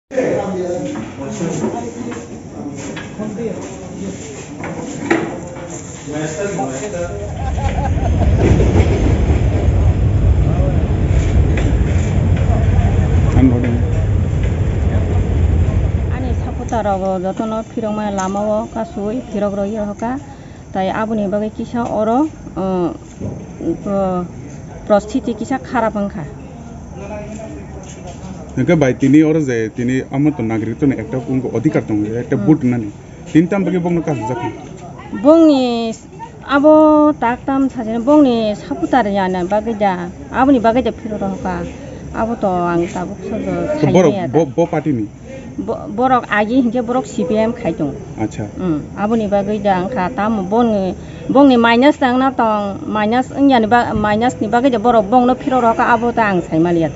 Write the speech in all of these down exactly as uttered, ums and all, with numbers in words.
Ani supporter rok jotono phirokmani lama o kasui phirok rw ya hoka. Tai aboni bagwi kisa oro, uh, uh, prosthiti kisa kharap wngkha. Hwnkhe bai tini oro je tini amo to nagrikto ni ekta wngkha, odhikar tongo, ekta Hmm. vote wngnani. Tini tam bagwi bokno kasijak kha. Bongni abo tak tam sajani bongni supporter yani bagwi da, aboni bagwi da phiro rohokha. Abo to ang tabuk sojo To saimaya borok da. bo, bo party ni? Bo-, borok agi hinkhe borok C P M khai tongo. Acha. Hmm, aboni bagwi da wngkha tamo bongni, bongni minus tangna tong, minus wngyani ba-, minus ni bagwi da borok bongno phiro rohokha abo ta ang saimaliya.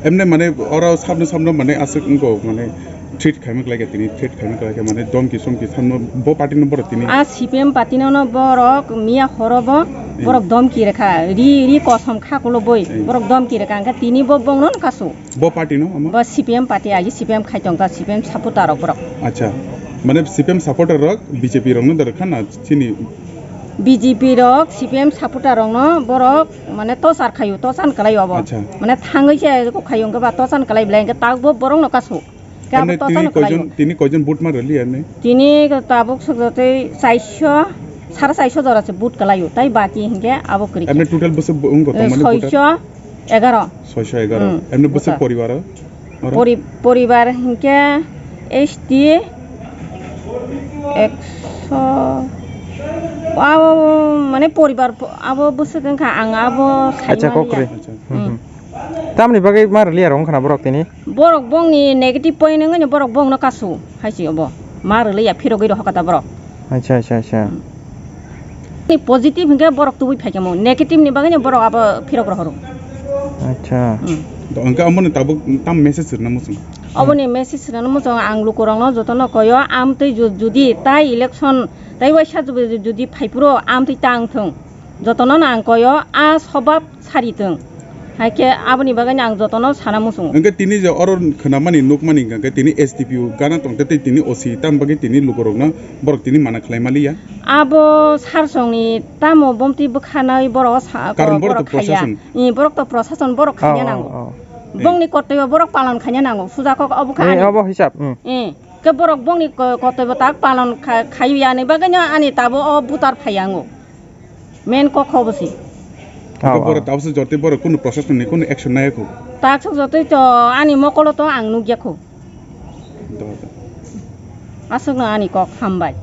Emne mane oro sabno sabno mane aswk wngkho mane treat khaima khlaikha tini, treat khaima khlaikha mane domki somki sabno bo party no borok tini. A C P M party no no borok miya horo bo Hmm. borok domki rekha, ri, ri kosom kha kulo boi Hmm. borok domki rekha, hwnkhe tini bo bongno no kasu. Bo party no amo? Bo C P M party agi C P M khai tongkha, C P M supporter rok borok. Acha. Mane C P M supporter rok B J P rok no dor kha na chini? B J P rok C P M supporter rok no borok mane tochar khayu, tochar kwlaio abo. Acha. Mane thangwi se ko khayu hwnkhe ba tochar kwlai belai hwnkhe tak bo borok no kasu. Khe abo Emne tochar tini kwlaio. koijon, tini koijon vote ma rwliya emne? Tini tabuk sokjotwi chairso, sare chairso jora se vote kwlaio. Tai baki hwnkhe abo kwrwi Emne khe. total bwswk bo wngkha Eh, tongmani voter? soiso egaro. Soiso egaro. Hmm, Emne bwswk voter. poribar o? Oro? Pori-, poribar hinkhe S T ekso, abo mane poribar po-, abo bwswk wngkha ang abo Acha, saimaliya. kokre. Acha. Hmm, Hmm. hmm. Tamni bagwi ma rwliya rong khana borok tini? Borok bongni negative point wngwi borok bongno kasu hai se obo. Ma rwliya phirogwi rohor kha ta borok. Acha, acha, acha. Ni positive hinkhe borok tubui phaikha mo, negative ni bagwi ni borok abo phirok rohoro. Acha. Hmm. To hwnkhe omono tabuk tam message rwna muchung? Oboni message rwna muchung ang lukurokno jotono koyo, amtwi ju-, judi tai election tai waisa ju-, judi phaiphuru amtwi tang thung, jotono no ang koyo a sobab sari thung. Haikhe aboni bagwi ang jotono sana muchungo. Hwnkhe tini je oro khwnamani nukmani hwnkhe tini S D P O gana tongte tei tini O C tam bagwi tini lukurokno borok tini mana khlai maliya. Abo sarsongni tamo bomtwi bwkhanai borok sa-, Karon borok borok to khaiya. Prosason. Ih, borok to prosason borok khaiya Oh, nango. Oh, oh. Bongni kortoibo borok palon khaiya nango. Suja kok obo kha Eh, ani. Obo hisab. Hmm. Eh, ke borok bongni ko-, kortoibo tak palon kha-, khaiya ni bagwino ani tabo o butar phaiya ngo. Main kok hobo si. Hwnkhe Oh, borok oh. Tabukhe jotoi borok kunu prosason ni kunu action nai kho. Tabukhe jotoi to ani mokolo to ang nukya kho. Do, do. Aswkno ani kok hambai.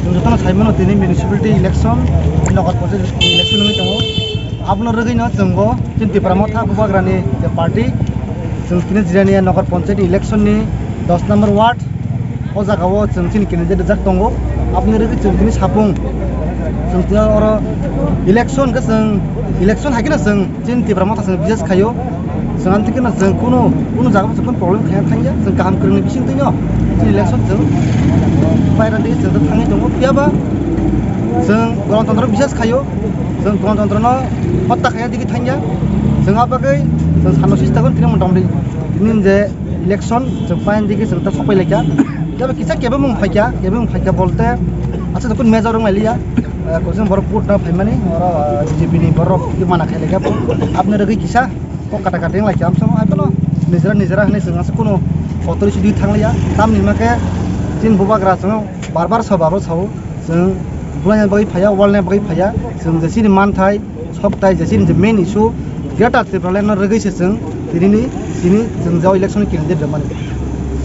Chwng jotono saimano tini municipality election, Nagar Panchayat election wngwi tongo. Abono rwgwino chwngbo chini Tipra Motha Bubagrani je party, chwng tini Jirania Nagar Panchayat election ni dos number ward, o jagao chwng chini candidate rijak tongo. Aboni rwgwi chwng tini sapung, chwng tini oro election khe chwng, election hai kheno chwng chini Tipra Motha chwng bisas khaio. Chwng amtwi kheno chwng kunu, kunu jagao chwng kunu problem khaiya thangya. Chwng kaham kwrwngni bisingtwino chini election chwng pairani chwng thangwi tongo. Phiyaba chwng Ganatantro bisas khaio. Chwng Ganatantro no hotta khaiya digi thangya. Chwng a bagwi chwng sano sista gon tini motamoti tini je election chwng payan digi chwng ta sopai laikha. Phiya ba kisa kebengmung phaikha, kebengmung phaikha bolte aswk kun major wng lailiya. Eh, kochwng borok vote na phaimani, oro, eh, B J P ni borok twi mana khai laikha. Aboni rwgwi kisa kok kata kata wng laikha. Amsong hai phano nijera nijera hinwi chwng aswk kunu kotor isi dui thang liya. Tamni hwnba khe chini bubagra chwng bar bar sa, bar bar sao. Chwng bwlaina bagwi phaiya, walna bagwi phaiya. Chwng je chini manthai, sokthai, je chini je main issue, Greater Tipraland no rwgwi se chwng tinini, chini chwng jao election candidate rwmani.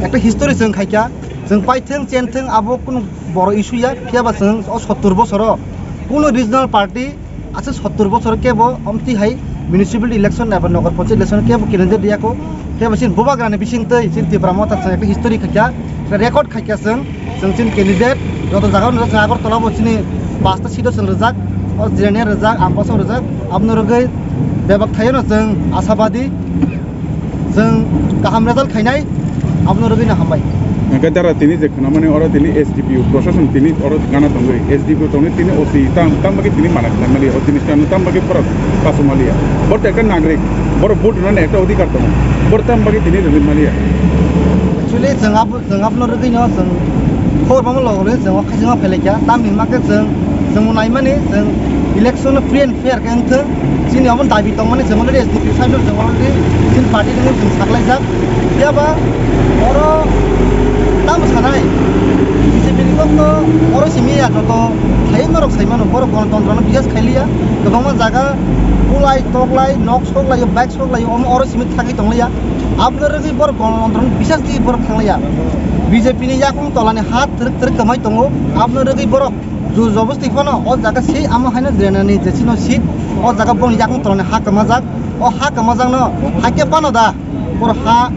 Ekta history chwng khaikha, chwng paithwng, chenthwng, abo kunu boro issue ya, phiyaba chwng o sottur bosoro kunu regional party, aswk sottur bosor kebo omtwi hai municipal election eba Nagar Panchayat election kebo candidate riyakho. Kebo chini bubagrani bisingtwi chini Tipra Motha chwng ekta history khaikha, ekta record khaikha chwng, chwng chini candidate joto jaga o nukjak, chwng Agartala bo chini pasta seat o chwng rijak, o Jirania rijak, Ampasa rijak, aboni rwgwi bebak thaio no chwng asabadi. Chwng kaham result khainai, abono rwgwino hambai. Hwnkhe dara tini je khwnamani oro tini S D P O prosason tini oro gana tongwi, S D P O tongwi tini O C tam, tam bagwi tini mana khwna maliya, o tini sano tam bagwi borok pasu maliya. Borok to ekta nagrik, borok vote rwnani ekta odhikar tongo, borok tam bagwi tini rwngwi maliya. Actually, chwng abo, chwng abono rwgwino chwng khobor bangma logo rwi chwng o khaisingma phelaikha, tamni hwnba khe chwng, chwng naimani chwng election no free and fair khe wngthwng, chini omo dabi tongmani chwng already S D P side no chwng already chini party no chwng saklaijak. Phiya ba oro tamo sanai, B J P ni kok to oro simi ya joto khlaiwi norok sai mano, borok gonotontro no bisas khailiya, kwbangma jaga bulai toklai nok soklai bike soklai omo oro simi thangwi tongliya. Aboni rwgwi borok gonotontro no bisas di borok thangliya. B J P ni yakung tola ni ha twrwk twrwk kwmai tongo, aboni rwgwi borok jor jobosti phano o jaga se amo haino drenani je chino seat, o jaga boni yakung tolani ha kwmajak, o ha kwmajakno haikhe phano da borok ha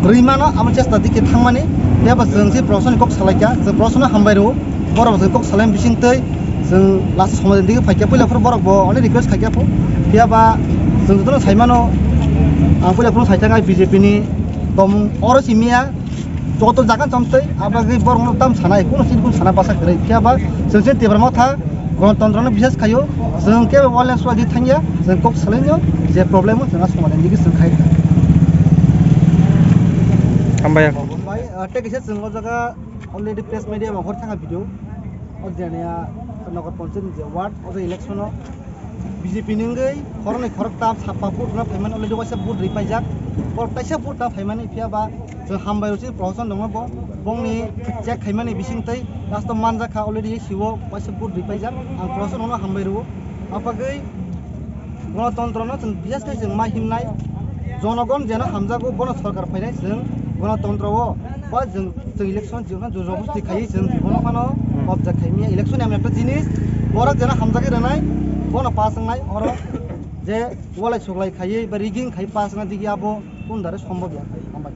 rwi mano, amo chesta dikhe thangmani. Phiya ba chwng se proshasoni kok salaikha, chwng proshasano hambai rwo, borok chwng kok salaini bisingtwi chwng last somoi digi phaikha, puila phuru borok bo onek request khaikha phu, phiya ba chwng jotono sai mano, ang puila phuru sai thangkha B J P ni tongmung oro simiya. Joto jaga chomtwi, abagwi borokno tam sanai, kuno chini kuno sana basa kwrwi. Phiya ba chwng chini Tipra Motha gonotontro no bisas khaio, chwng kebo violence wadi thangya, chwng kok salaino je problem o chwng a somadan digi chwng khai. Hambai. Bai, ah, tei kisa chwng o jaga already press media ma hor thanga video. O jani a Nagar Panchayat ni je ward, o je election o B J P ni wngwi khoroknwi khoroktam sappa vote rwna phaimani already waisa vote rwi paijak. Borok taisa vote rwna phaimani phiya ba chwng hambai rw si prohoshan dongma bo bongni check khaimani bisingtwi last o manjak kha already sio waisa vote rwi paijak. Ang prohoshan no hambai rw o. Apagwi gonotontro no chwng bisas khe chwng ma himnai. Jonogon jeno hamjago bono sorkar phainai chwng gonotontro o ba chwng Chwng election jibno jor jobosti khaiwi chwng jibono phano Hmm. Object khaimya. Election emon ekta jinis, borok jena hamjagwi rwnai, bono pass wngnai, oro je walai suglai khaiwi ba rigging khai pass wngna digi abo kundare sombhob ya. Hambai.